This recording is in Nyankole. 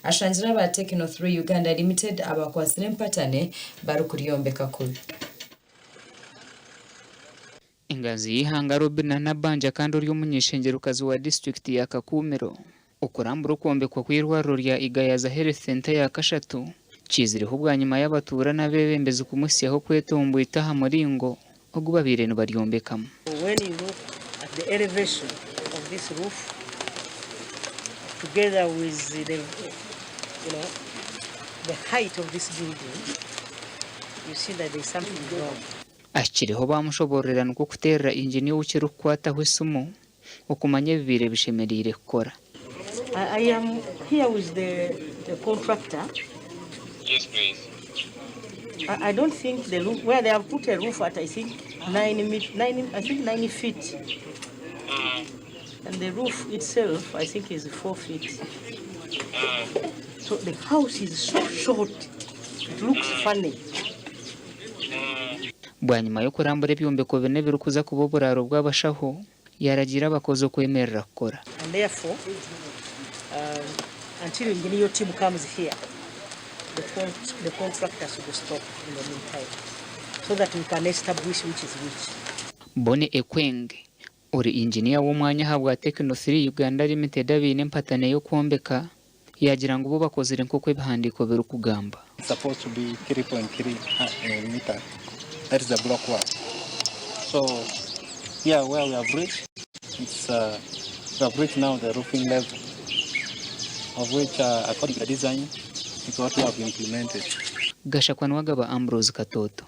Ashangire aba Techno Three Uganda Limited abakwatsire empatane barikuryombeka kubi. Enganzi y'eihanga Robinah Nabbanja kandi ori omuny'eishengyerokazi wa disiturikiti ya Kakuumiro okurambura okwombekwa kw'eirwariro rya Igayaza Health Centre eya kashatu kiizireho bwanyima y'abatuura n'abeebembezi kumuhitsyaho okwetomboita aha muringo ogu babaire nibaryombekamu. When you look at the elevation of this roof together with the, you know, the height of this building, you see that there is something wrong. Ahikireho baamushoboororera nikwo kuteerera inginiya ou kirikukwataho esimu okumanya ebibaire bishemereire kukora. I am here with the, the contractor. Yes, please. I, I don't think the roof, where they have put a roof at, I think 9, I think 9 feet. And the roof itself, I think, is 4 feet. So the house is so short, it looks funny. Bwanyima y'okurambura ebyombeko bina ebirikuza kuba oburaaro bw'abashaho, yaaragiira abakozi okwemerera kukora. And therefore, until engineer team comes here, the contractors will stop in the meantime, so that we can establish which is which. Bonny Ekweng ori inginiya w'omwanya ahabwa Techno 3 Uganda Limited abaine empatane y'okwombeka yaagira ngu bo bakozire nk'oku ebihandiiko birikugamba. It's supposed to be 3.3 meter. That is the block work. So here where we have reached, we have reached now the roofing level, of which according to the design, is what we have implemented. Gashakwa Niwagaba Ambrose Katoto.